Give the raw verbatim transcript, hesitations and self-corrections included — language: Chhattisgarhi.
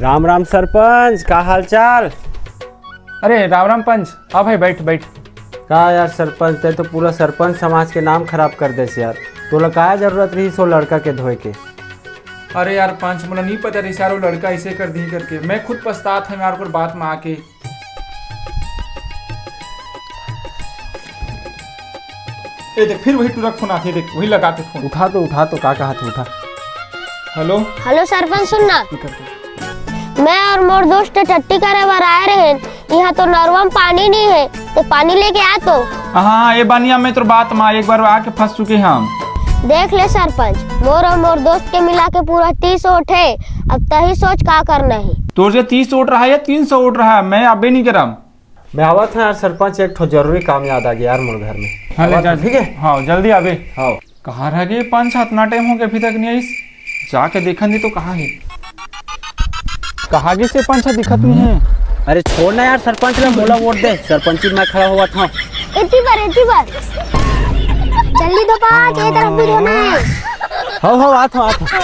राम राम सरपंच, का हाल चाल? अरे राम राम पंच, आ भाई, बैठ बैठ। का यार सरपंच, तैं तो पूरा सरपंच समाज के नाम खराब कर देस यार। तोला का जरूरत रहिस वो लड़का के धोए के? अरे यार पंच, मोला नहीं पता रहिस यार, वो लड़का ऐसे कर दी करके। मैं खुद पछतात हंव यार, ओकर बात में आके। ए देख, फिर वही टुरा के फोन आथे, देख, वही लगाथे फोन। उठा तो, उठा तो, का कहाथे, उठा। हेलो। हेलो सरपंच, सुन ना। ये कर दे। मैं और मोर दोस्त टट्टी करे बर आए रहेन, इहाँ तो नरवा में पानी नहीं है, तो पानी लेके आ तो। हाँ, हाँ, ये बनिया, मैं तोर बात मा एक बार आके फंस चुके हम। देख ले सरपंच, मोर और मोर दोस्त के मिला के पूरा तीस वोट है। अब तही सोच का करना है। तोर जे तीस वोट रहा या तीन सौ वोट रहा, मैं अबे नहीं करम। मैं आवत हंव यार सरपंच, एक ठो जरूरी काम याद आ गया यार मोर घर में। हाँ, ले आवत जा। हंव, ठीक है? हाँ, जल्दी आबे। हाँ। कहाँ रह गे पंच? अतना टाइम हो गया, अभी तक नहीं आइस। जाके देखन दे तो कहाँ है। कहाँ गिस पंच ह, दिखत नहीं है। अरे छोड़ ना यार सरपंच ला, मोला वोट दे, सरपंची में मैं खड़ा होवत हंव। एती बर, एती बर। जल्दी धो पाँच, ये तरफ भी धोना है। हव, हव, आत हंव, आत हंव।